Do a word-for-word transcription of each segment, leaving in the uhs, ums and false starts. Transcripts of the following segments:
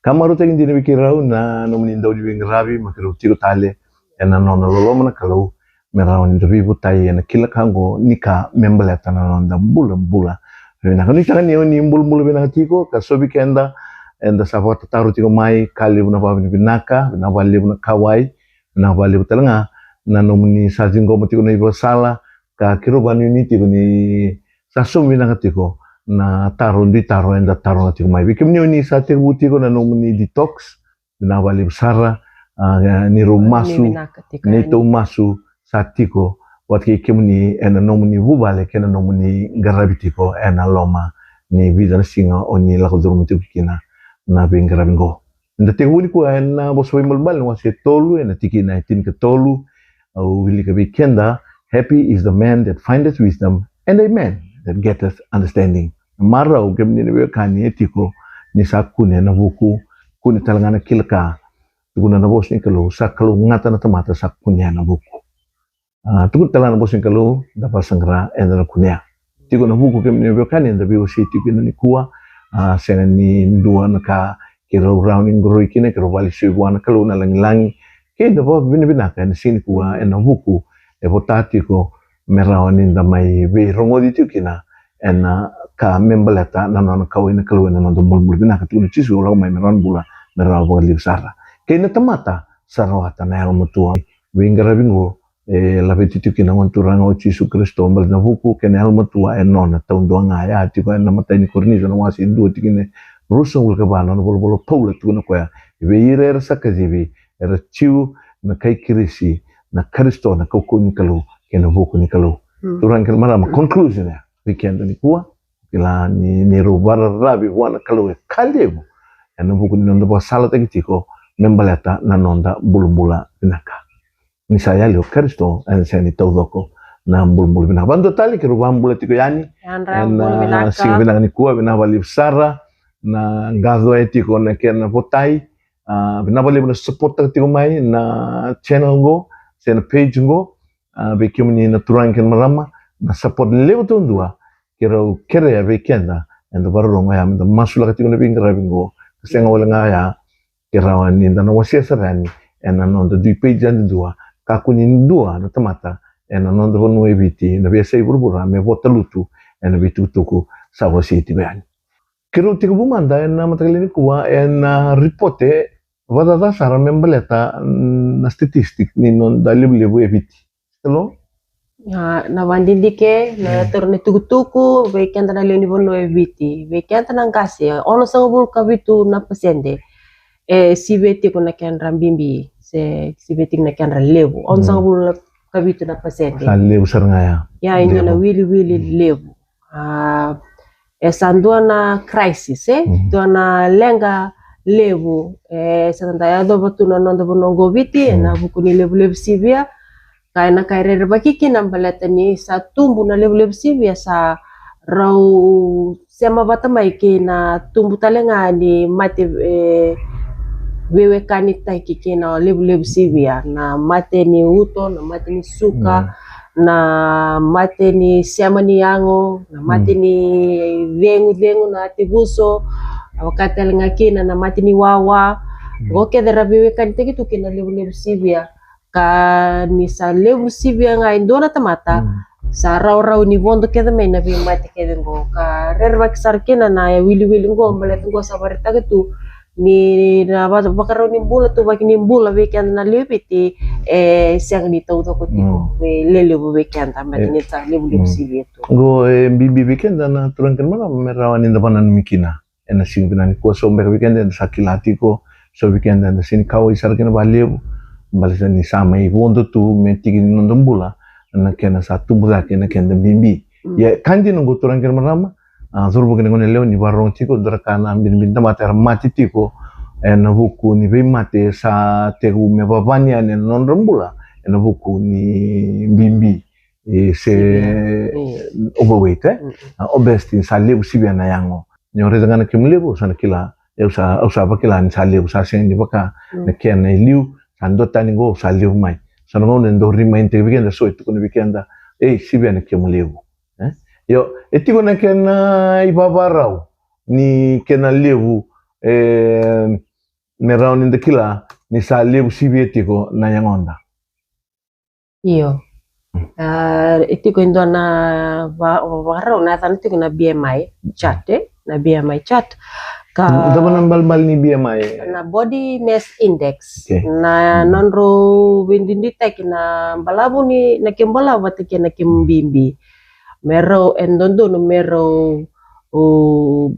Ka marautaki dina vei keirau na nomuni dau ni veiqaravi, me keirau tiko tale ena nona loloma na Kalou, me rawa ni da veivotai ena kila ka oqo ni ka me baleta na noda bulabula. Vinaka, nuitaka ni o ni bulabula vinaka tiko, ka so vei keda eda sa vakatataro tiko mai, ka levu na vakavinavinaka, vinaka vakalevu na kauwai, vinaka vakalevu tale ga na nomuni sa ciqoma tiko na ivakasala, ka keirau vakanuinui tiko ni sa saumi vinaka tiko na taro, dui taro eda taroga tiko mai. Vei kemuni o ni sa tekivu tiko na nomuni detox, vinaka vakalevu sara, a, ni rau masu, ni tou masu sa tiko vata kei kemuni ena nomuni vuvale kei na nomuni qaravi tiko ena loma ni vica na siga o ni lako curuma tiko kina na veiqaravi qo. Eda tekivu nikua ena Vosa Vakaibalebale na wase e tolu, ena tikina e tinikatolu. Au wilika vei keda: "Happy is the man that findeth wisdom, and a man that getteth understanding." Na marau, kemuni na veiwekani, e tiko ni sa kune na vuku, kune tale ga na kila ka. Tukuna na vosa ni Kalou, sa kalougata na tamata sa kunea na vuku. A, tukuna tale ga na vosa ni Kalou, da vakasaqara, eda na kunea. Tiko na vuku, kemuni na veiwekani, eda veiwasei tiko kina nikua. A, sega ni dua na ka keirau rawa ni qoroi kina, keirau vakalesuya vua na Kalou na lagilagi kei na vakavinavinaka ena siga nikua ena vuku e vota tiko, me rawa ni da mai veirogoci tiko kina ena ka me baleta na nona kauwai na Kalou ena noda bulabula. Vinaka, tukuna o Jisu, au lako mai me rawa ni bula, me rawa vakalevu sara. Kei na tamata sa rawata na yalomatua. Veiqaravi qo e laveti tiko kina na Gone Turaga o Jisu Karisito, baleta na vuku kei na yalomatua e nona taudua ga. E a tiko ena imatai ni Korinica na wase e dua, tikina e ruasagavulu ka va, na nona volavola o Paula, tukuna o koya: "Vei ira era sa kacivi, era Jiu, na kai Kirisi, na Karisito, na kaukauwa ni Kalou kei na vuku ni Kalou." Mm. Turaga kei na marama, conclusion ya vei keda nikua. Kila ni, ni rau vakararavi vua na Kalou e ka levu ena vuku ni noda vakasalataki tiko me baleta na noda bulabula vinaka. Ni sa yali o Karisito, ena sega ni taucoko na bulabula vinaka. Vakadua tale, keirau vakabula tiko yani ena siga vinaka nikua, vinaka vakalevu sara na qacoya tiko na kena votai. A, vinaka vakalevu na supportaka tiko mai na channel qo se na page qo. A, vei kemuni na turaga kei na marama, na support levu taudua keirau kerea vei keda eda vakarorogo ya, meda masulaka tiko na veiqaravi qo. Ka sega wale ga ya, ke rawa ni da na wasea sara yani ena noda dui page yadudua. Kakua ni dua na tamata ena noda vanua e Viti, na veiyasai vuravura, me vota lutu ena veitukutuku sa wasei tiko yani. Keirau tekivu mada ena mataka lailai nikua ena ripote vakacaca sara me baleta na statistic ni noda levulevu e Viti. Hello? A, na vakadidike, na toro ni tukutuku vei keda na lewe ni vanua e Viti, vei keda na qase, onosagavulu ka vitu na pasede e sivia tiko na kedra bibi, se sivia tiko na kedra levu. Onosagavulu ka vitu na pasede. Sa levu sara ga ya. Ya, e dua na wiliwili levu. A, e sa dua na crisis, e dua na leqa levu e sa da yacova tu na noda vanua qo Viti ena vuku ni levulevu sivia. Ka ena ka e rerevaki kina baleta ni sa tubu na levulevu sivia, sa rau sema vata mai kei na tubu tale ga ni mate, e, veiwekanitaki kei na levulevu sivia, na mate ni uto, na mate ni suka, na mate ni sema ni yago, na mate ni cegucegu, na tevuso, a vaka tale ga kina na mate ni wawa. Qo kece ra veiwekanitaki tu kei na levulevu sivia. Ka ni sa levu sivia ga e dua na tamata, sa rawarawa ni vodo kece mai na veimate kece qo. Ka rerevaki sara kina na wiliwili qo, baleta qo sa vakaraitaka tu ni na va-, vakarau ni bula, tuvaki ni bula vei keda na lewe i Viti e sega ni taucoko tiko, e lelevu vei keda, baleta ni sa levulevu sivia tu. Qo e bibi vei keda na turaga kei na marama me rawa ni da vakananumi kina ena siga vinaka nikua. So beka vei keda eda sa kila tiko, so vei keda eda sega ni kauwai sara kina vakalevu, baleta ni sa mai vodo tu me tiki ni noda bula na kena sa tubu cake na keda bibi. Ia ka dina qo, turaga kei na marama, a, cauravou kei na goneyalewa, ni vakarorogo tiko, dua na ka na binabina, tamata era mate tiko ena vuku ni veimate sa tekivu me vavani yani ena nodra bula ena vuku ni bibi, e, se overweight, e? A, obesity, sa levu sivia na yago. Ni o raica ga na kemu levu, sa na kila, au sa, au sa vakila ni sa levu, sa sega ni vaka na kena e liu, sa dua tani qo, sa levu mai. Sa na gauna e dau remind-taki vei keda, so e tukuna vei keda, ei, sivia na kemu levu. E? Io, e tiko na kena ivavarau ni kena levu, e, me rawa ni da kila ni sa levu sivia tiko na yagoda. Io. E tiko e dua na vakarau na yacana tiko na B M I chart, e? Na B M I chart. Ka cava na balebale ni B M I? Na body mass index. Na nodrau veiduiduitaki na balavu ni, na kemu balavu vata kei na kemu bibi. Me rau e dodonu me rau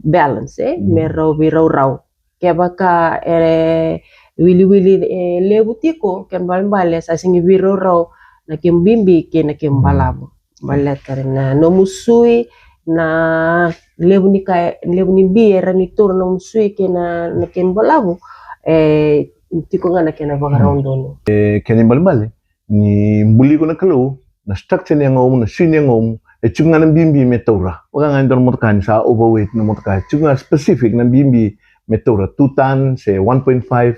balance, e? Me rau veiraurau. Kevaka e wiliwili e levu tiko, kena balebale sa sega ni veiraurau na kemu bibi kei na kemu balavu. Baleta na nomu sui, na levu ni ka, levu ni bi e rawa ni taura nomu sui kei na kemu balavu, e tiko ga na kena vakarau donu. E kena ibalebale ni buli iko na Kalou, na structure ni yagomu, na sui ni yagomu, e tiko ga na bibi me taura. Vaka ga e dua na motoka ni sa overweight na motoka, e tiko ga specific na bibi me taura, two ton se one point five,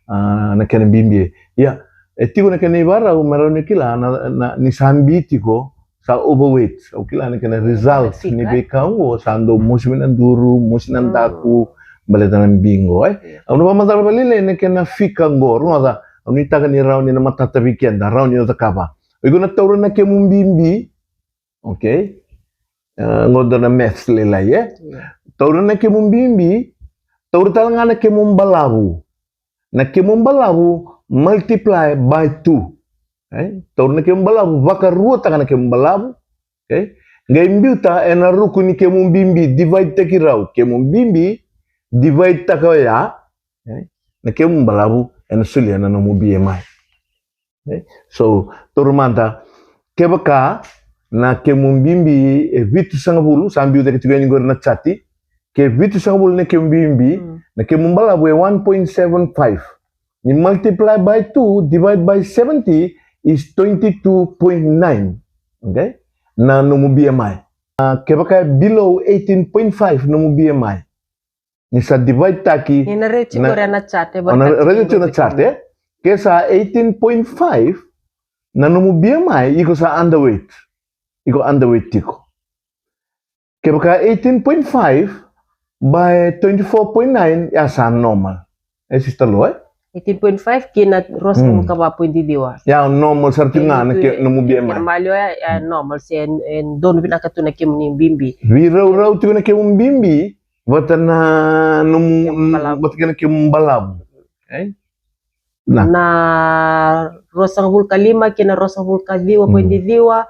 na kena bibi. Ia, e tiko na kena ivakarau me rawa ni kila na, ni sa bi tiko, sa overweight. Au kila na kena result ni veika oqo, sa dau mosi mai na duru, mosi na daku, baleta na bi oqo, e? Au na vakamacala vakalailai na kena fika oqo, rogoca, au nuitaka ni rawa ni na matata vei keda, rawa ni o cakava. O iko na taura na kemu bibi, okay? Oqo dua na maths lailai, e? Taura na kemu bibi, taura tale ga na kemu balavu. Na kemu balavu multiply by two. Taura na kemu balavu, vakaruataka na kemu balavu. Qai biuta ena ruku ni kemu bibi, divide taki rau. Kemu bibi, divide taka oya na kemu balavu, ena solia na nomu B M I. So, taura mada, kevaka na kemu bibi e vitusagavulu, sa biu cake tiko yani qori na chart, ke vitusagavulu na kemu bibi, na kemu balavu e one point seven five. Ni multiply by two, divide by seventy is twenty-two point nine. Okay? Na nomu B M I. Kevaka e below eighteen point five nomu B M I, ni sa divide taki, ni na raici qori na chart, e? Ke sa eighteen point five na nomu B M I, iko sa underweight. Iko underweight tiko. Kevaka eighteen point five by twenty-four point nine, ya sa normal. E, Sister Lo, e? Eighteen point five ki na ruasagavulu ka va point ciwa. Ya normal sara tiko ga na nomu B M I. Kena maliwa ya normal, se e donu vinaka tu na kemuni bibi. Veiraurau tiko na kemu bibi vata na nomu, vata kei na kemu balavu. Na ruasagavulu ka lima ki na ruasagavulu ka ciwa point ciwa,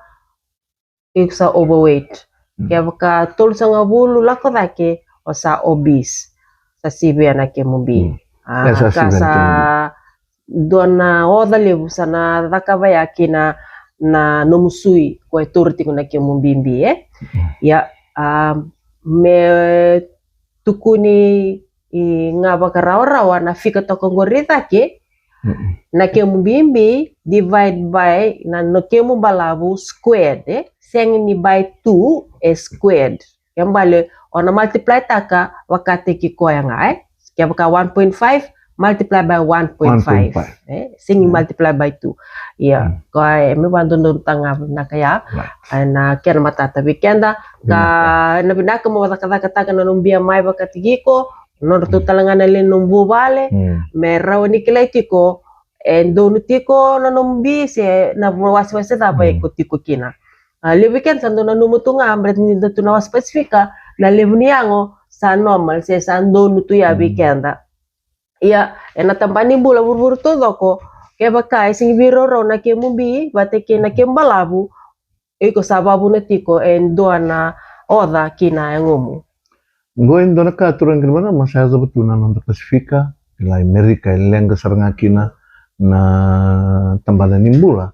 iko sa overweight. Kevaka tolusagavulu lako cake, o sa obese. Sa sivia na kemu bi. Ka sa dua na oca levu sa na cakava ya ki na nomu sui, ko e taura tiko na kemu bibi, e? Ia, me tukuni ga vakarawarawa na fika toka qori cake, na kemu bibi divide by na kemu balavu squared, e? Sega ni by two, e squared. Kena bale, o na multiply taka vakataki koya ga, e? Kevaka one point five, multiply by one point five. E? Sega ni multiply by two. Ia, koya e me vakadodonutaka ga vinaka ya. Na kena matata vei keda. Ka na vinaka mo cakacakataka na nomu B M I vakataki iko, nodratou tale ga na lewe ni nomu vuvale, me rawa ni kilai tiko e donu tiko na nomu bi se na wasewase cava iko tiko kina. A levu vei keda sa dau nanuma tu ga, baleta ni da tu na wasa Pasifika, na levu ni yago sa normal se sa donu tu ya vei keda. Ia, ena tabana ni bula vuravura taucoko, kevaka e sega ni veiraurau na kemu bi vata kei na kemu balavu, iko sa vakavuna tiko e dua na oca ki na yagomu. Qo e dua na ka, turaga kei na marama, sa yacova tu na noda Pasifika, e lai Merika, e leqa sara ga kina na tabana ni bula,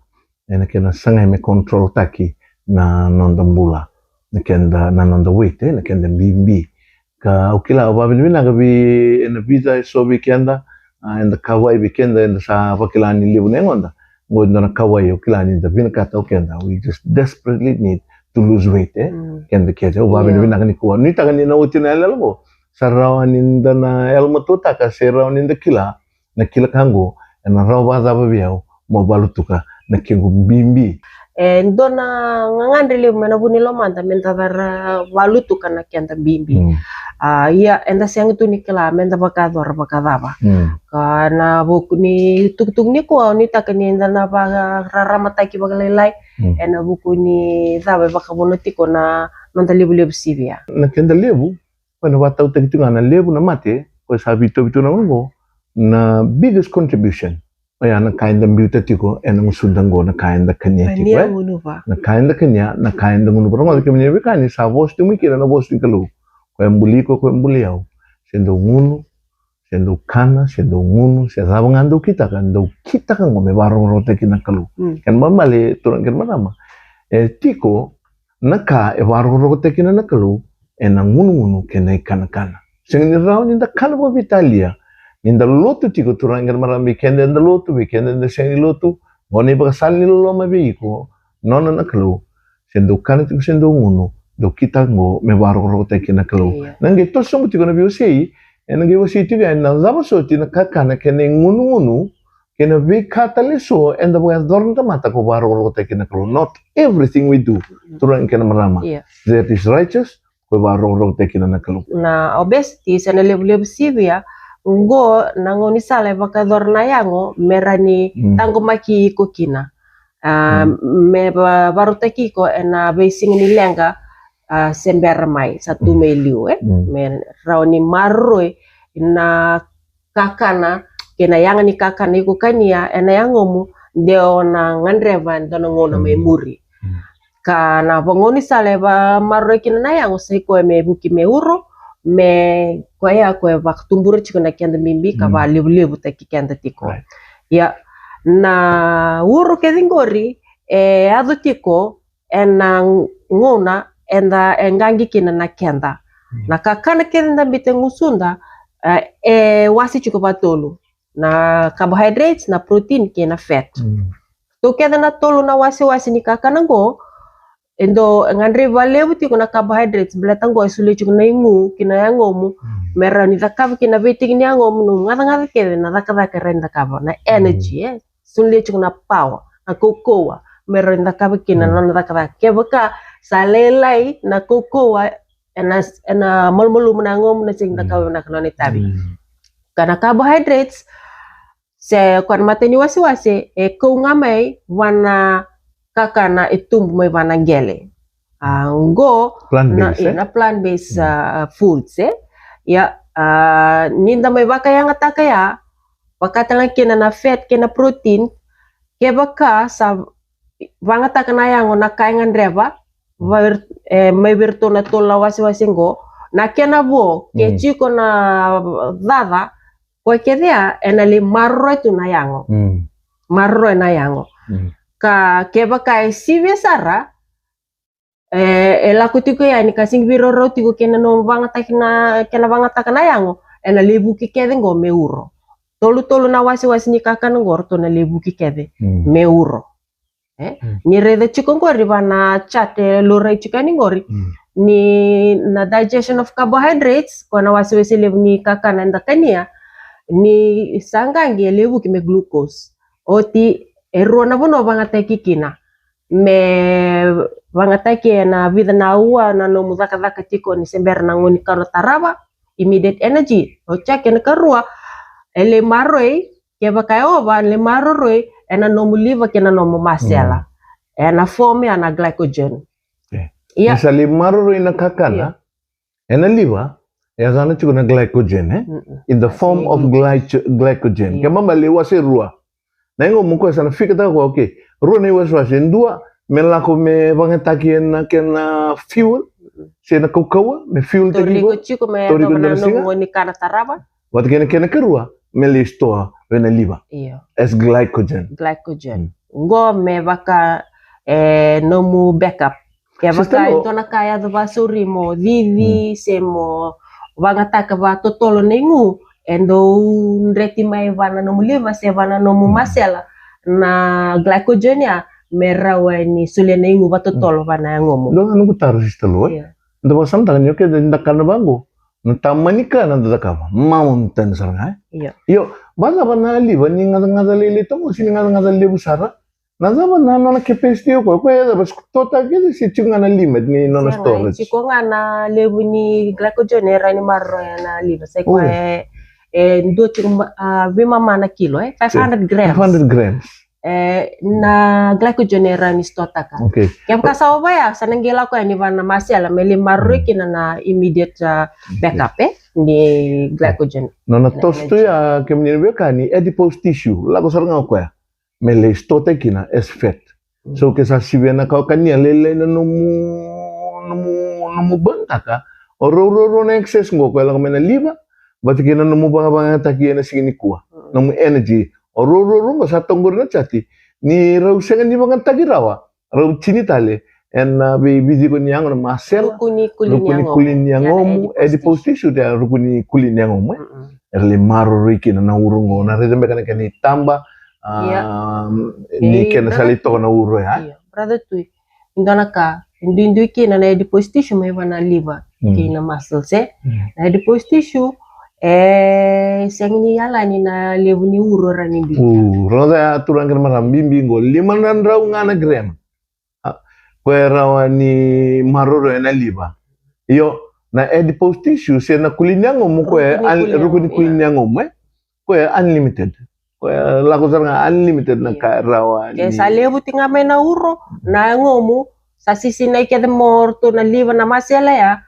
ena kena sagai me control taki na noda bula, na keda, na noda weight, e, na keda bibi. Ka au kila, au vakavinavinaka vei, ena vica eso vei keda, a, eda kauwai vei keda, eda sa vakila ni levu na yagoda. Qo e dua na kauwai au kila ni da vinakata o keda. We just desperately need to lose weight, e? Keda kece, au vakavinavinaka nikua. Nuitaka ni na oti na iyaloyalo qo, sa rawa ni da na yalomatuataka, se rawa ni da kila na kila ka qo, ena rawa vakacava vei au mo valutuka na kequ bibi. E dua na gagadre levu mai na vu ni lomada me da caka valutuka na keda bibi. A, ia, eda sega tu ni kila me da vakayacora vakacava. Ka na vuku ni tukutuku nikua, au nuitaka ni da na vakararamataki vakalailai ena vuku ni cava e vakavuna tiko na noda levulevu sivia. Na keda levu, ko na vakatautaki tiko ga na levu, na mate, ko sa veitauvi tu na gauna oqo, na biggest contribution. Oya na ka eda biuta tiko ena gusuda oqo, na ka eda kania tiko, e? Na ka eda kania, na ka eda gunuva. Rogoca, kemuni na veiwekani, sa vosa tu mai kina na vosa ni Kalou. Ko e buli iko, ko e buli au. Se dou gunu, se dou kana, se dou gunu, se cava ga dou kitaka, dou kitaka oqo me vakarokorokotaki na Kalou. Kena ibalebale, turaga kei na marama, e tiko na ka e vakarokorokotaki kina na Kalou ena gunugunu kei na ikanakana. Sega ni rawa ni da kana vakaveitalia ni da lotu tiko, turaga kei na marama, vei keda eda lotu, vei keda eda sega ni lotu. Qo na ivakasala ni loloma vei iko, nona na Kalou. Se dou kana tiko, se dou gunu, dou kitaka oqo me vakarokorokotaki kina na Kalou. Na qai toso sobu tiko na veiwasei, ena qai wasei tiko yani na cava soti na kakana kei na igunugunu kei na veika tale eso eda vakayacora na tamata ko vakarokorokotaki kina na Kalou. Not everything we do, turaga kei na marama, that is righteous, ko vakarokorokotaki kina na Kalou. Na obesity se na levulevu sivia, oqo na gaunisala e vakayacora na yago me rawa ni taqomaki iko kina. A, me vakarautaki iko ena veisiga ni leqa, a, se bera mai, sa tu mai liu, e? Me rawa ni maroroi na kakana kei na yaga ni kakana iko kania ena yagomu, de o na gadreva ena dua na gauna mai muri. Ka na vagaunisala e vamaroroi kina na yago sa i koya me vuki me uro, me koya ko e vakatubura tiko na keda bibi ka vakalevulevutaki keda tiko. Ia, na uro kece qori e yaco tiko ena gauna eda e qaqi kina na keda. Na kakana kece da biuta e gusuda, e, e wase tiko vakatolu. Na carbohydrates, na protein kei na fat. Tou kece na tolu na wasewase ni kakana oqo, e dau gadrevi vakalevu tiko na carbohydrates, baleta oqo e solia tiko na igu ki na yagomu, me rawa ni cakava kina na veitiki ni yagomu, nomu gacagaca kece, na cakacaka e rawa ni cakava, na energy, e? Solia tiko na power, na kaukauwa, me rawa ni cakava kina na nona cakacaka. Kevaka sa lailai na kaukauwa ena, ena malumalumu na yagomu, na sega ni cakava vinaka na nona itavi. Ka na carbohydrates, se koya na matai ni wasewase, e kau ga mai vua na kakana e tubu mai vua na qele. A, oqo na plant based, e? Ia, a, ni da mai vakayagataka ya, vaka tale ga kina na fat kei na protein, kevaka sa vagataka na yago na ka e gadreva, e, mai vei iratou na tolu na wasewase oqo, na kena vo, ke tiko na caca, koya kece ya, ena lai maroroi tu na yago. Maroroi na yago. Ka kevaka e sivia sara, e, e lako tiko yani ka sega ni veiraurau tiko kei na nomu vagataki na, kena vagataka na yago, ena lai vuki kece oqo me uro. Tolutolu na wasewase ni kakana oqo ratou na lai vuki kece me uro. E? Ni raica tiko oqori vua na chart e laurai tiko yani oqori. Ni na digestion of carbohydrates, ko na wasewase levu ni kakana eda kania, ni sa qaqi e lai vuki me glucose. Oti e rua na vanua vagataki kina. Me vagataki ena vica na aua na nomu cakacaka tiko ni se bera na gauna ni kana tarava, immediate energy. Oti ya kena karua, e lai maroroi, kevaka e ova, e lai maroroi ena nomu liva kei na nomu masela. Ena form ya na glycogen. Ia. Ni sa lai maroroi na kakana, ena liva, e yacana tiko na glycogen, e? In the form of glyco-, glycogen. Ke mama lai wase rua. Na yagomu koya sa na fikataka koya, okay. Rua na iwasewase, dua, me lako me vagataki ena kena fuel, se na kaukauwa, me fuel taki iko, tauri iko tiko me tauri iko na nomu gauna ni kana tarava. Vata kei na kena karua, me lai store vei na liva. Io. As glycogen. Glycogen. Oqo me vaka, e, nomu backup. Kevaka e dua na ka e yaco vakasauri mo cici, se mo vagataka vakatotolo na igu, e dau dreti mai vua na nomu liva, se vua na nomu masela. Na glycogen ya, me rawa ni solia na igu vakatotolo vua na yagomu. Dua na noqu taro, Sister Lou, e? Io. Da vakasamataka ni, okay, da kana vaqo. Na tamani kana da cakava, mountain sara ga, e? Io. Io, vakacava na liva ni gacagaca lailai toka, se ni gacagaca levu sara? Na cava na nona capacity o koya? Koya e cava, sitotaka kece se tiko ga na limit ni nona storage? Tiko ga na levu ni glycogen e rawa ni maroroya na liver. Sa i koya e dua tiko veimama na kilo, e five hundred grams. Five hundred grams. E na glycogen e rawa ni sitotaka. Kevaka sa ova ya, sa na qai lako yani vua na masela me lai maroroi kina na immediate backup e ni glycogen. Nona toso tu ya, kemuni na veiwekani, adipose tissue, lako sara ga o koya me lai sitotaki kina as fat. So ke sa sivia na ka o kania lailai na nomu, nomu, nomu baqaqa, o rau, rau, rau na excess qo, koya lako mai na liver vata kei na nomu vaqavaqataki ena siga nikua. Nomu energy, o rau, rau, rau qo sa toqori na chart. Ni rau sega ni vaqataki rawa, rau tini tale ena veiviciko ni yago, na masela, ruku ni kuli ni yagomu, adipose tissue, ruku ni kuli ni yagomu. Era lai maroroi kina na uro qo, na raica beka na kena itaba, ni kena sa lai toka na uro ya. Brother Tui, e dua na ka e duidui kina na adipose tissue mai vua na liver kei na muscles, e na adipose tissue e sega ni yalani na levu ni uro ra ni dui. Rogoca ya, turaga kei na marama, bibi qo, lima na drau ga na gram. Koya e rawa ni maroroi na liver. Io, na adipose tissue se na kuli ni yagomu, koya ruku ni kuli ni yagomu, e koya unlimited. Koya lako sara ga unlimited na ka e rawa ni. Sa levu tiko ga mai na uro, na yagomu sa sisinai kece mai o ratou na liver, na masela ya,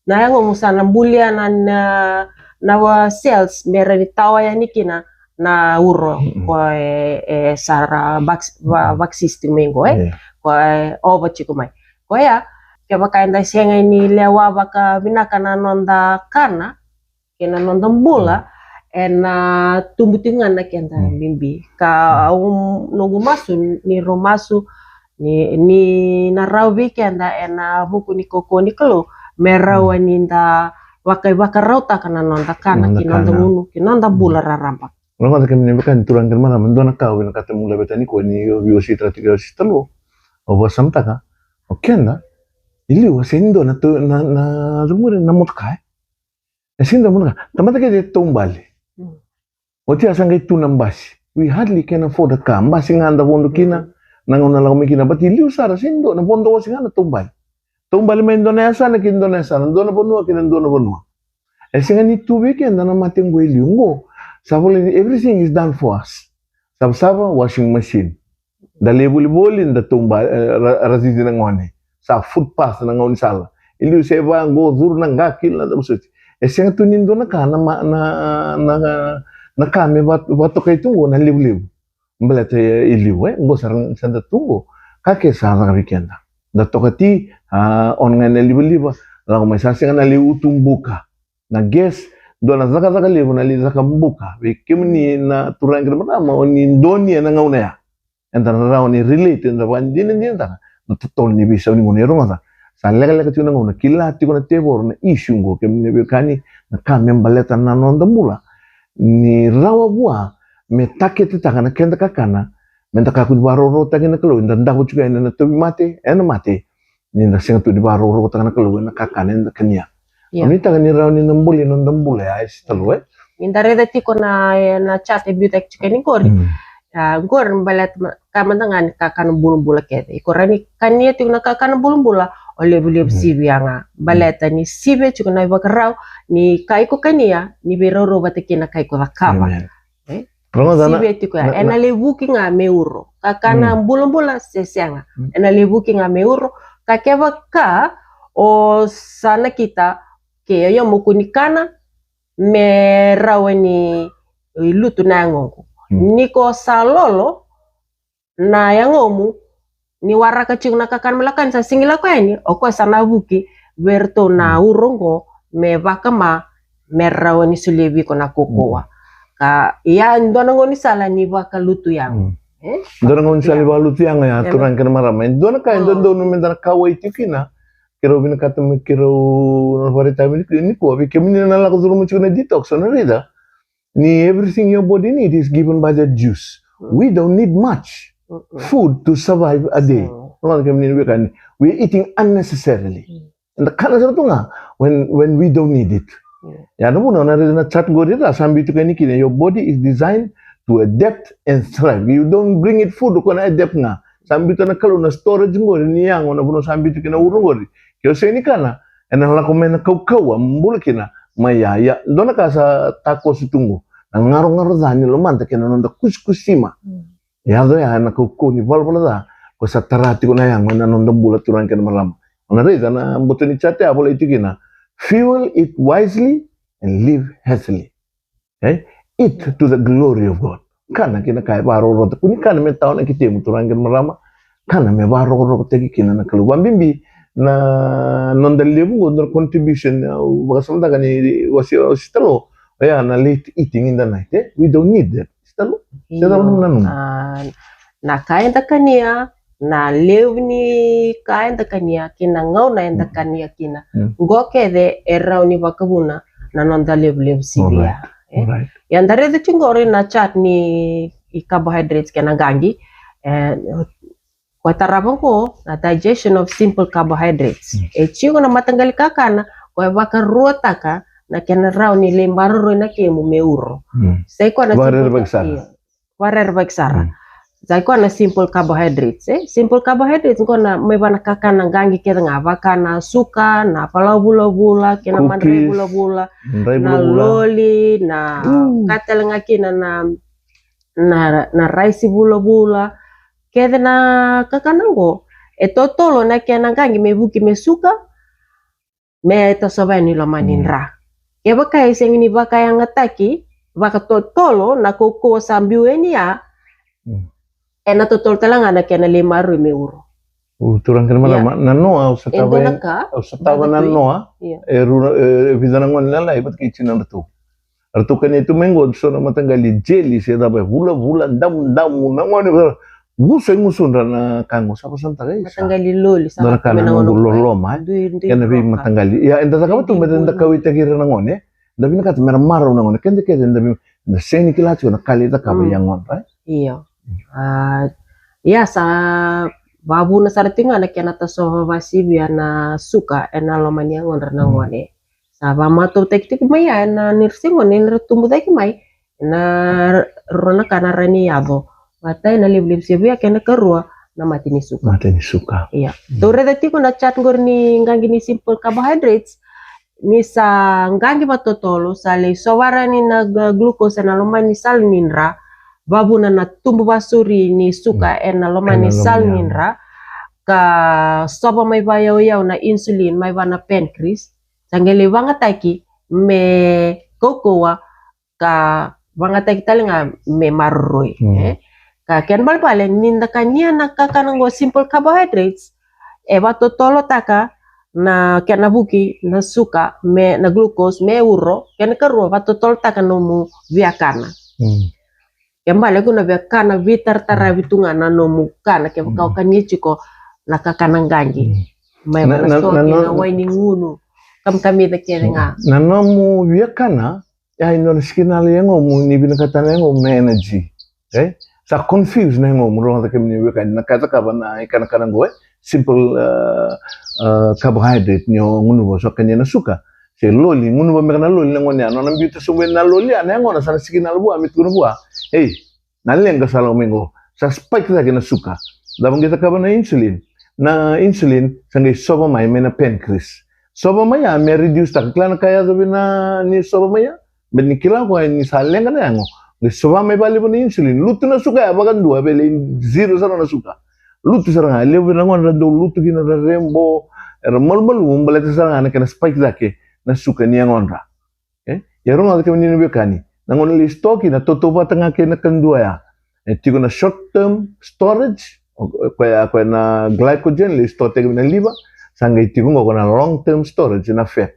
na yagomu sa na bulia na, na, na cells me rawa ni tawa yani kina na uro ko e, e sa ra vax-, va-, vaxis tiko mai qo, e ko e ova tiko mai. Koya, kevaka eda sega ni lewa vakavinaka na noda kana kei na noda bula, ena tubu tiko ga na keda bibi. Ka au, noqu masu, ni rau masu ni, ni na rawa vei keda ena vuku ni kaukauwa ni Kalou me rawa ni da vakaivakarautaka na noda kana kei noda gunu kei noda bula raraba. Rogoca kemuni na veiwekani, turaga kei na marama, dua na ka au vinakata meu laveta nikua ni au veiwasei tiko o Sista Lo. Au vakasamataka, o keda i liu a sega ni dua na, na, na motoka, e. E sega ni dua na motoka. Tamata kece e taubale. Oti a sa qai tu na basi. We hardly can afford a car. Basi ga da vodo kina, na gauna lako mai kina. But i liu sara, sega ni dua, na vodo ose ga na taubale. Taubale mai dua na yasana ki dua na yasana, dua na vanua ki na dua na vanua. E sega ni tu vei keda na mate qo e liu qo. Sa volai ni everything is done for us. Savasava, washing machine. Da lai volivoli, da taubale, e, ra-, racici na gone. Sa footpath na gaunisala. I liu se va qo, curu na qa, kila na cava soti. E sega tu ni dua na ka na ma-, na, na, na ka me va-, vakatokai tu qo na levulevu. Baleta e, i liu, e, qo sara sa da tu qo. Ka ke sa caka vei keda. Da toka ti, a, on ga na livaliva, lako mai, sa sega na lai utu buka. Na gas, dua na cakacaka levu na lai caka buka. Vei kemuni na turaga kei na marama, o ni donuya na gauna ya. Eda na rawa ni relate, eda vakadinadinataka na totolo ni veisau ni gauna. Ia rogoca, sa lekaleka tiko na gauna, kila tiko na tevoro na issue qo, kemuni na veiwekani, na ka me baleta na noda bula. Ni rawa vua me taketetaka na keda kakana, me da kakua ni vakarokorokotaki na Kalou, eda davo tiko yani ena tauvimate, ena mate. Ni da sega tu ni vakarokorokotaka na Kalou ena kakana eda kania. Ia. Au nuitaka ni rawa ni da buli na noda bula ya, e Sista Lo, e? Ni da raica tiko na, e, na chart e biutaki tiko yani qori. Mm. A, qori baleta ma-, ka mada ga ni kakana bulabula kece. Iko rawa ni kania tiko na kakana bulabula, o levulevu, mm, sivia ga. Baleta ni sivia tiko na ivakarau ni ka iko kania, ni veiraurau vata kei na ka iko cakava. Amen. E? Rogoca na, sivia tiko ya. Na, ena na levuki ga me uro. Kakana, mm, bulabula se sega. Mm. Ena levuki ga me uro. Ka kevaka o sa nakita, ke o ya mo kua ni kana, me rawa ni lutu na yagoqu. Mm. Ni ko sa lolo, na yagomu, ni waraka tiko na kakana me lako yani, sa sega ni lako yani, o koya sa na vuki vei iratou na, mm, uro qo me vakama, me rawa ni solia vei iko na kaukauwa. Mm. Ka, ia, dua na gaunisala ni vakalutu yago. Mm. E? Dua na gaunisala ni vakalutu yago ya, turaga kei na marama. E dua na ka e dodonu me da na kauwai tiko kina, keirau vinakata me keirau na vakaraitaka vei nikua, vei kemuni na lako curuma tiko na detox, o na raica. Ni everything your body need is given by the juice. Mm. We don't need much, mm-mm, food to survive a day. So, rogoca kemuni na veiwekani, we are eating unnecessarily. Mm. Eda kana sara tu ga when, when we don't need it. Mm. Ia na vuna o na raica na chart qori, ra sa biu tiko yani kina, your body is designed to adapt and thrive. You don't bring it food, o koya na adapt ga. Sa biuta na Kalou na storage qori ni yago, na vanua sa biuta kina uro qori. Ke o sega ni kana, ena lako mai na kaukauwa bula kina mai ya. Ia, dua na ka sa takoso tu qo, na garogaro ca ni lomada kei na noda kusikusima. Yaco ya na kaukauwa ni valavala ca, ko sa tara tiko na yago ena noda bula, turaga kei na marama. O na raica na boto ni chart ya, volai tiko kina: fuel it wisely and live healthily. Okay? Eat to the glory of God. Kana kina ka e vakarokorokotaki. Kua ni kana me tawa na ketemu, turaga kei na marama. Kana me vakarokorokotaki kina na Kalou. Vabibi na noda levu qo, na contribution, au vakasamataka ni wasi, wasi talo. Oya na late eating in the night, eh? We don't need that. Sitalo? Se cava nomu nanuma? Ah, na ka eda kania, na levu ni ka eda kania, kei na gauna eda kania kina. Qo kece e rawa ni vakavuna na noda levulevu sivia. Ia da raica tiko qori na chart ni carbohydrates kei na qaqi. E, ko e tarava qo na digestion of simple carbohydrates. E tiko na mataqali kakana ko e vakaruataka na kena rawa ni lai maroroi na kemu me uro. Sa i koya na vakarerevaki sara. Sa i koya na simple carbohydrates, e? Simple carbohydrates qo na mai vaka na kakana qaqi kece ga, vaka na suka, na falawa vulavula, kei na madrai vulavula, na loli, na ka tale ga kina na, na, na raisi vulavula. Kece na kakana qo e totolo na kena qaqi me vuki me suka, me tasova yani loma ni dra. Kevaka e sega ni vakayagataki vakatotolo na kaukauwa sa biu yani ya, ena totolo tale ga na kena lai maroroi me uro. U turaga kei na marama, na noa, au sa tava na noa e rua, e vica na gone lalai vata kei tinadratou. Ratou kania tu mai qo so na mataqali jelly se cava, e vulavula damudamu, na gone vusa i gusudra na ka qo. Sa vakasamataka, e sa mataqali loli, sa na ka na noqu loloma, e? Kena veimataqali. Ia, eda cakava tu me da kauwaitaki ira na gone. Da vinakata me ra marau na gone. Keda kece eda sega ni kila tiko na ka e lai cakava i yagodra, e? Io. Ia sa vakavuna sara tiko ga na kena tasova vakasivia na suka ena loma ni yagodra na gone. Sa vakamatautaki tiko mai ya ena nira se gone ni ra tubu cake mai, na rua na ka na rawa ni yaco. Matai na levulevu sivia, kena karua na mate ni suka. Mate ni suka. Ia. Tou raica tiko na chart qori ni qaqi ni simple carbohydrates, ni sa qaqi vakatotolo, sa lai sovara yani na glucose ena loma ni sala ni dra, vakavuna na tubu vakasauri ni suka ena loma ni sala ni dra, ka sova mai vakayauyau na insulin mai vaka na pancreas, sa qai lai vagataki me kaukauwa, ka vagataki tale ga me maroroi, e? Ka kena balebale ni da kania na kakana qo simple carbohydrates, e vakatotolotaka na kena vuki na suka, me na glucose me uro, kena karua vakatotolotaka nomu viakana. Kena balebale ko na viakana veitarataravi tu ga na nomu kana, kevaka o kania tiko na kakana qaqi. Mai vaka na soki, na wai ni gunu, kamikamica kece ga. Na nomu viakana, ia e dua na sikinala i yagomu ni vinakata na yagomu na energy. E sa confuse na yagomu. Rogoca kemuni veiwekani, na ka e cakava na ikanakana qo, e simple carbohydrate, ni o gunuva, so kania na suka se loli, gunuva beka na loli na gone ya, nona biuta sobu na loli ya, na yagona sa na sikinala vua me tukuna vua, ei, na leqa sa lako mai qo, sa spike cake na suka. Cava qai cakava na insulin? Na insulin sa qai sova mai mai na pancreas. Sova mai ya me reduce taka, kila na ka e yaco vei na ni sova mai ya. Baleta ni kila o koya ni sa leqa na yago, qai sova mai vakalevu na insulin, lutu na suka ya vakadua, vei lai zero sara na suka. Lutu sara ga, levu vei na gone era dau lutu kina, era rebo, era malumalumu, baleta sara ga na kena spike cake na suka ni yagodra. E? Ia rogoca kemuni na veiwekani, na gauna lai store kina, tautauvata ga kei na kadua ya. E tiko na short term storage, o koya, koya na glycogen lai store tiko mai na liver. Sa qai tiko qo na long term storage na fat.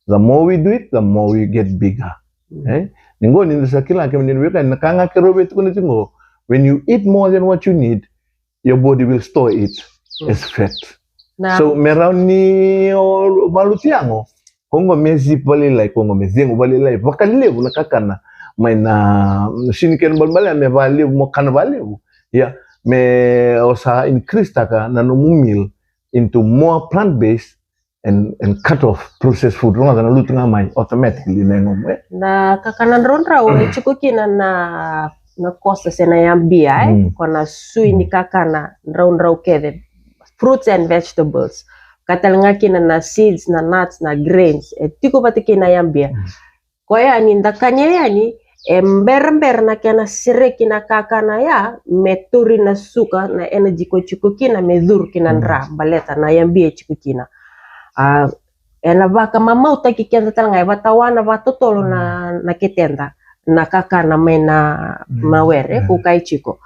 The more we do it, the more we get bigger. E? Ni qo ni da sa kila kemuni na veiwekani, na ka ga keirau via tukuna tiko qo, when you eat more than what you need, your body will store it as fat. So me rawa ni o valuti yago, ko qo me zip vakalailai, ko qo me cegu vakalailai, vakalevu na kakana mai na sini, kena balebale me vakalevu, mo kana vakalevu. Ia me o sa increase taka na nomu meal into more plant based and, and cut off processed food. Rogoca na lutu ga mai automatically na yagomu, e? Na kakana draudrau e tiko kina na na kosa se na yabia, e? Mm. Ko na sui ni kakana draudrau kece, fruits and vegetables. Ka tale ga kina na seeds, na nuts, na grains. E tiko vata kei na yabia. Mm. Koya ni da kania yani, e berabera na kena sereki na kakana ya, me turi na suka, na energy ko tiko kina, me curu kina, mm, dra, baleta na yabia e tiko kina. A, ena vakamamautaki keda tale ga, e vatawana vatotolo na, mm, na keteda, na kakana mai na, mm, mawere, mm, ko kai tiko.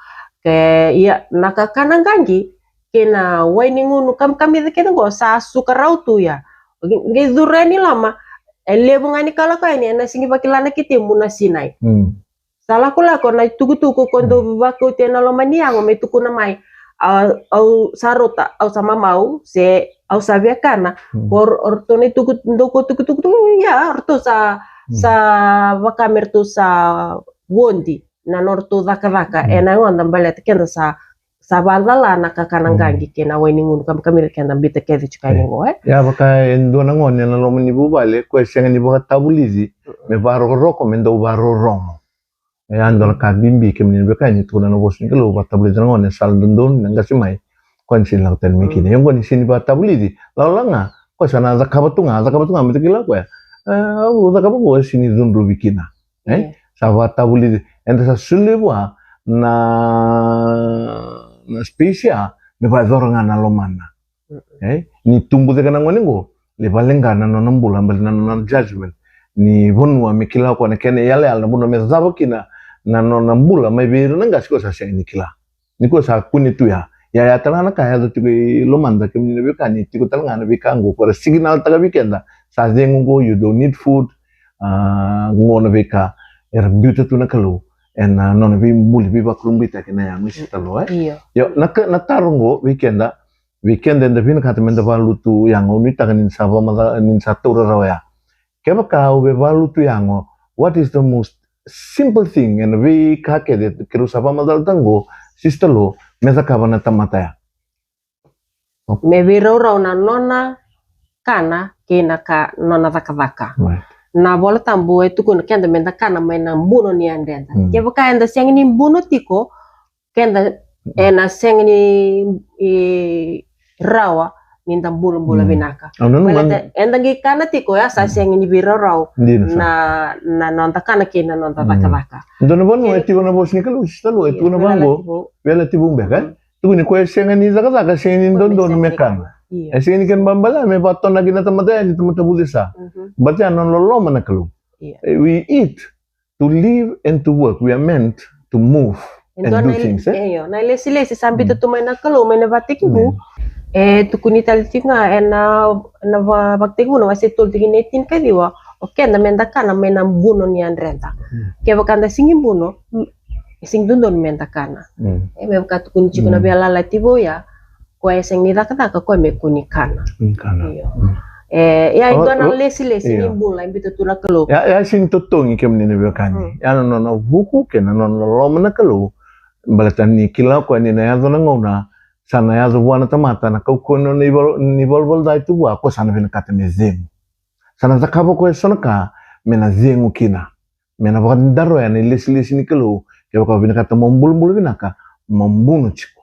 Ke, ia, na kakana qaqi, kei na wai ni gunu kamikamica kece qo sa suka rau tu ya. Qai, qai curu yani loma, e levu ga ni ka lako yani, ena sigi vakila na ketemu na sinai. Mm. Sa lakolako na itukutuku ko dau vakauti ena loma ni yago me tukuna mai, a, au sa rauta, au sa mamau, se au sa via kana. Mm. Ko r-, o ratou na ituku, dau ko tukutuku, ya, o ratou sa, mm, sa vaka me ratou sa vodi na nodratou cakacaka, mm, ena yagoda baleta keda sa, sa vacala na kakana, mm, qaqi kei na wai ni gunu kamikamica keda biuta kece tiko yani qo, e? Ya, vaka e dua na gone ena loma ni vuvale, ko e sega ni vakatavulici, mm, me varokoroko, me dau varorogo. E a dua na ka bibi kemuni na veiwekani, tukuna na vosa ni Kalou, vakatavulici na gone, sala dodonu, na qase mai, koya ni sini lako tani mai kina. Mm. Ia qo ni sini vakatavulici, lala ga, koya sa na cakava tu ga, cakava tu ga, me ta kila koya. E, au cakava qo, e sini cudruvi kina. E? Io. Sa vakatavulici, eda sa solia vua na, na space ya, me vakayacora ga na lomana. Mm-mm. E? Ni tubu cake na gone qo, lai vakaleqa na nona bula, baleta na nona judgement ni vanua me kila o koya na kena iyalayala, na vanua me cava kina na nona bula mai vei ira na qase, koya sa sega ni kila. Ni koya sa kune tu ya. Ia, ya tale ga na ka e yaco tiko i lomada, kemuni na veiwekani, tiko tale ga na veika qo ko era signal-taka vei keda. Sa cegu qo, you don't need food. A, qo na veika era biuta tu na Kalou ena nona veibuli, veivakurabuitaki na yago, e, Sister Lo, e? Io. Io, na ka, na taro qo vei keda, vei keda eda vinakata meda valutu yago, au nuitaka ni sa vakamaca-, ni sa taura rawa ya. Kevaka au via valutu yago, what is the most simple thing, ena veika kece keirau sa vakamacalataka qo, Sister Lo, me cakava na tamata ya? Me veiraurau na nona kana kei na ka, nona cakacaka. Right. Na iVola Tabu e tukuna keda meda kana mai na buno ni yadreda. Mm. Kevaka eda sega ni buno tiko, keda, mm, ena sega ni, e, rawa ni da bulabula, mm, vinaka. Au nanuma. Baleta eda qai kana tiko ya sa, mm, sega ni veiraurau, dina sa, na, na noda kana kei na noda, mm, cakacaka. Dua na vanua e tiko na vosa ni Kalou, Sister Lo, e, io, tukuna vaqo, Veiyalayalati Vou beka, e? Mm. Tukuni koya e sega ni cakacaka, sega ni dodonu me kana. Io. E sega ni kena balebale me vakatonaki na tamata ya ni tamata vucesa. Mhm. Baleta ya na nona loloma na Kalou. Io. E, we eat to live and to work. We are meant to move and do things, e? Io, na ilesilesi sa biuta tu mai na Kalou mai na Vakatekivu. Mm. E tukuni tale tiko ga ena, na Va-, Vakatekivu na wase tolu tikina e tinikaciwa, o keda meda kana mai na buno ni yadreda. Mm. Kevaka da sega ni buno, mm, e sega ni dodonu meda kana. Mm. E, me vaka tukuni tiko na, mm, Veiyalayalati Vou ya, koya e sega ni cakacaka, koya me kua ni kana. Ni kana. Io. Mm. E, ya e dua na, o, lesilesi, io, ni bula e biuta tu na Kalou. Ya, ya sega ni totogi, kemuni na veiwekani. Mm. Ya na nona vuku kei na nona loloma na Kalou. Baleta ni kila o koya ni na yaco na gauna, sa na yaco vua na tamata na kaukauwa ni nona ivalo-, ni valavala ca e tu vua, o koya sa na vinakata me cegu. Sa na cakava o koya eso na ka me na cegu kina. Me na vakadaroya na ilesilesi ni Kalou, kevaka o vinakata mo bulabula vinaka, mo buno tiko.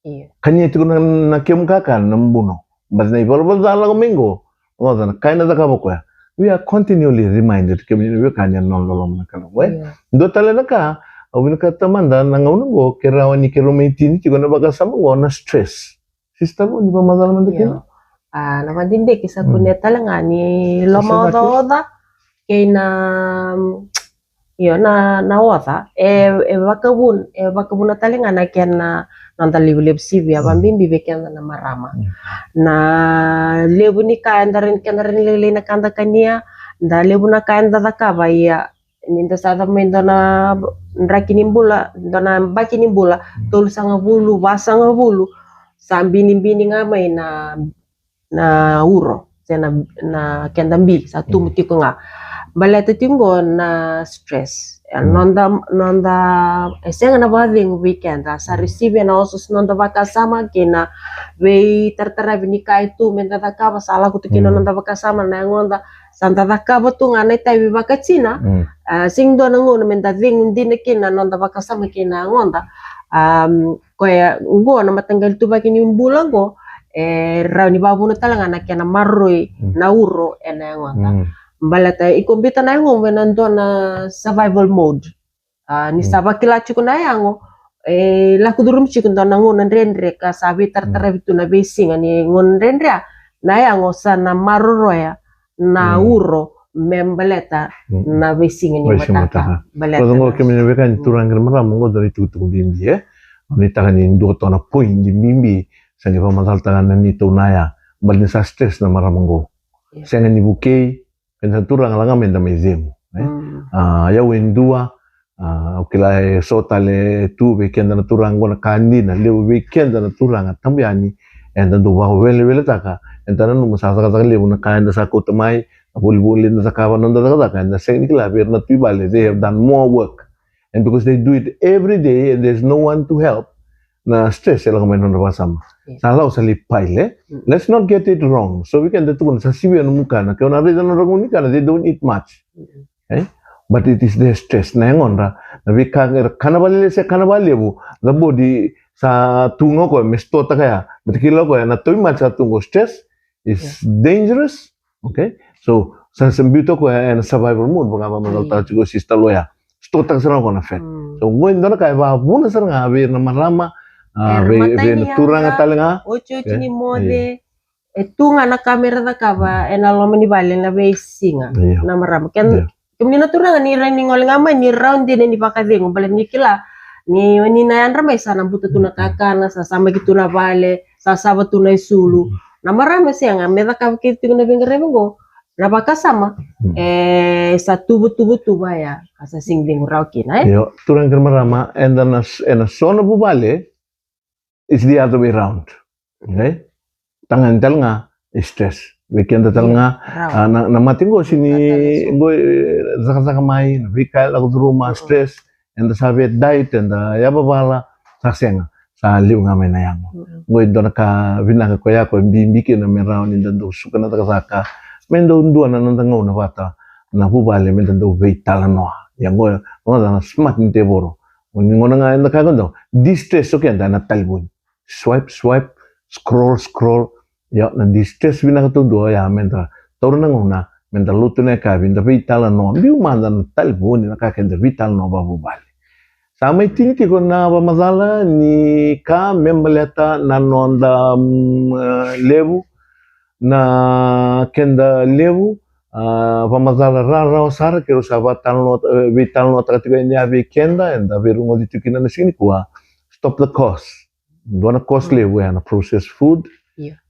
Io. Kania tiko na, na kemu kakana na buno. Baleta na ivalavala ca lako mai qo, o koya na ka ena cakava o koya. We are continually reminded, kemuni na veiwekani, ena nona loloma na Kalou, e? Io. Dua tale na ka au vinakata mada na gauna qo, ke rawa ni keirau mai tini tiko na vakasama qo, na stress. Sister Lo, ni vakamacala mada kina. Io. A, na vakadidike sa, mm, kunea tale ga ni lomaocaoca kei na, io, na, na oca, e, e vakavuna, e vakavuna tale ga na kena, noda levulevu sivia, mm, vakabibi vei keda na marama. Mm. Na levu ni ka eda rai-, keda rai ni lailai na ka da kania, da levu na ka eda cakava, ia ni da sa cava mai dua na draki ni bula, dua na baki ni bula, mm, tolusagavulu, vasagavulu, sa binibini ga mai na, na uro, se na, na keda bi, sa tubu, mm, tiko ga. Baleta tiko qo na stress. E, noda, noda, e sega na vakacegu vei keda. Sa receive ena oso noda vakasama kei na veitarataravi ni ka e tu meda cakava, sa lako tu kina noda vakasama na yagoda. Sa da cakava tu ga na itavi vakatina. A, sega dua na gauna meda cegu dina kina noda vakasama kei na yagoda. A, koya qo na mataqali tuvaki ni bula qo, e rawa ni vakavuna tale ga na kena maroroi na uro ena yagoda. Baleta iko biuta na yagomu ena dua na survival mode. A, ni sa vakila tiko na yago, e lako curumi tiko dua na gauna dredre ka sa veitarataravi tu na veisiga ni gauna dredre, a, na yago sa na maroroya na uro me baleta na veisiga ni mataka. Baleta na, kemuni na veiwekani turaga kei na marama, qo dua na itukutuku bibi, e? Au nuitaka ni dua toka na point bibi sa qai vakamacalataka na neitou naya. Baleta ni sa stress na marama qo. Sega ni vukei, eda na turaga la ga meda mai cegu, e? A, yau e dua, a, au kila e so tale e tu vei keda na turaga qo na ka dina, levu vei keda na turaga tabu yani, eda dau vakaweleweletaka, eda nanuma sa cakacaka levu na ka eda sa kauta mai, na volivoli eda cakava, noda cakacaka, eda sega ni kila vei ira na tu i vale, they have done more work. And because they do it every day and there's no one to help, na stress e lako mai na nodra vakasama. Sa lau sa lai pile, e? Let's not get it wrong. So vei keda tukuna sa sivia nomu kana, ke o na raica na nodra gauna ni kana, they don't eat much. E? But it is their stress, na yagodra, na veika era kana vakalailai se kana vakalevu, the body sa tu ga o koya me storetaka ya. But kila o koya na tauvimate sa tu qo, stress is dangerous. Okay? So sa, sa biuta o koya ena survival mode, vaka vakamacalataka tiko o Sister Loya. Storetaka sara ga o koya na fat. So qo e dua na ka e vakavuna sara ga vei ira na marama, a, vei, vei na turaga tale ga. Otioti ni moce, e tu ga na ka mera cakava ena loma ni vale na veisiga na marama. Kemuni na turaga, ni rai ni gole ga mai, ni rawa dina ni vakacegu, baleta ni kila ni, ni na yadra mai sa na buta tu na kakana, sa samaki tu na vale, sa sava tu na isulu. Na marama sega, me cakava kece tiko na veiqaravi qo, na vakasama e sa tuvatuva tu vaya, ka sa sega ni cegu rawa kina, e? Io, turaga kei na marama, eda na, ena so na vuvale, it's the other way round. Okay? Tagane tale ga e stress. Vei keda tale ga, a, na, na mate qo sega ni, qo, e, cakacaka mai, na veika e lako curuma, stress, eda sa via diet, eda yavavala, sa sega, sa liu ga mai na yago. Qo e dua na ka vinaka koya, koya e bibi kina me rawa ni da dau suka na cakacaka, me dau dua na noda gauna vata na vuvale, me da dau veitalanoa. Ia qo, qo na smart ni tevoro. Ni gauna ga eda kaya qo, dau distress o keda ena talevoni. Swipe, swipe, scroll, scroll. Ia, na distress vinaka taudua ya me da taura na gauna me da lotu ena yakavi, da veitalanoa, biu mada na talevoni, na ka keda veitalanoa vakavuvale. Sa mai tini tiko na vakamacala ni ka me baleta na noda, mm, e, levu, na keda levu, a, vakamacala rarawa sara, keirau sa vatalanoa, e, veitalanoataka tiko yani vei keda, eda veirogoci tiko kina na siga nikua. Stop the cause. Dua na cause levu ya na processed food.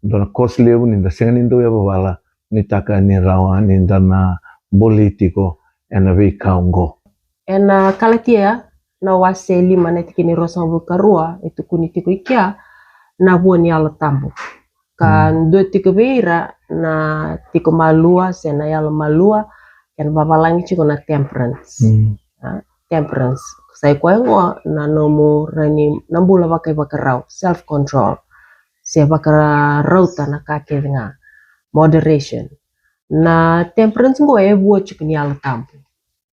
Dua na cause levu ni da sega ni dau yavavala, nuitaka ni rawa ni da na bolei tiko ena veika oqo. Ena Kalatia na wase lima na tikina e ruasagavulu ka rua e tukuni tiko i kea na vua ni Yalo Tabu. Ka dua tiko vei ira na tiko malua se na yalo malua, kena vavalagi tiko na temperance. A, temperance. Sa i koya qo na nomu rawa ni na bula vakaivakarau, self control. Se vakarauta na ka kece ga. Moderation. Na temperance qo e vua tiko ni Yalo Tabu.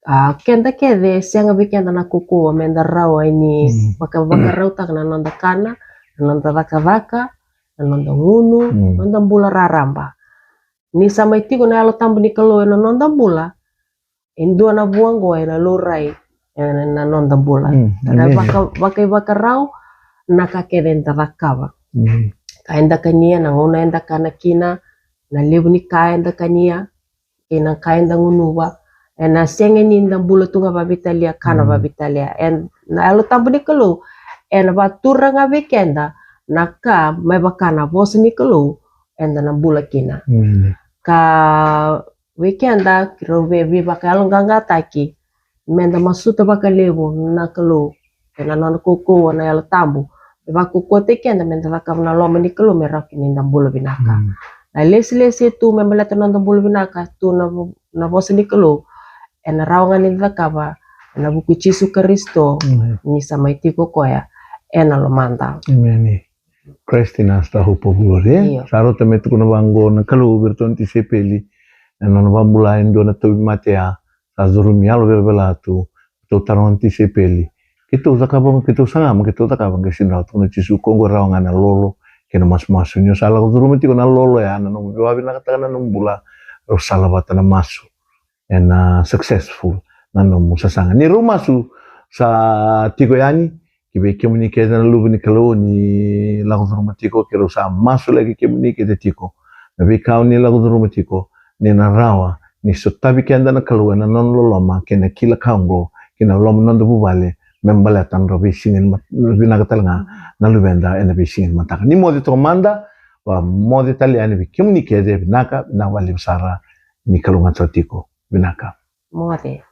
A, keda kece, sega vei keda na kaukauwa me da rawa ni vaka, vakarautaka na noda kana, na noda cakacaka, na noda gunu, noda bula raraba. Ni sa mai tiko na Yalo Tabu ni Kalou ena noda bula, e dua na vua qo ena laurai ena noda bula. Ena vaka, vakaivakarau na ka kece eda cakava. Ka eda kania, na gauna eda kana kina, na levu ni ka eda kania, kei na ka eda gunuva. Ena sega ni da bula tu ga vakaveitalia, kana vakaveitalia. Ena Yalo Tabu ni Kalou ena vatura ga vei keda na ka me vaka na vosa ni Kalou eda na bula kina. Ka vei keda, keirau vei, veivakayaloqaqataki, me da masuta vakalevu na Kalou, kei na nona kaukauwa na Yalo Tabu me vakaukauwataki keda me da cakava na loma ni Kalou me rawa kina ni da bula vinaka. Na lesilesi e tu me baleta na noda bula vinaka, tu na vo-, na vosa ni Kalou, ena rawa ga ni cakava ena vuku i Jisu Karisito, ni sa mai tiko koya ena lomada. Christ in us, the hope of glory. Sa rauta me tukuna vaqo na Kalou vei iratou na tisaipeli ena nona vakabula e dua na tauvimate, a sa curumi yalo velavela tu. Tou taroga na tisaipeli, keitou cakava, keitou saga ma keitou cakava? Qai sega ni rawa. Tukuna o Jisu, ko oqo e rawa ga na lolo kei na masumasu. Ni o sa lako curuma tiko na lolo ya, na nomu vakavinakataka na nomu bula, rau sala vata na masu. Ena successful na nomu sasaga. Ni rau masu sa tiko yani, ki vei kemuni kece na luve ni Kalou ni lako curuma tiko, keirau sa masulaki kemuni kece tiko. Na veika o ni lako curuma tiko, ni na rawa ni sotavi keda na Kalou ena nona loloma kei na kila ka oqo ki na loma ni noda vuvale, me baleta na nodra veisiga ni mat-, vinaka tale ga na luveda ena veisiga ni mataka. Ni moce toka mada, vakamoce tale yani vei kemuni kece. Vinaka, vinaka vakalevu sara. Ni kalougata tiko. Vinaka. Moce.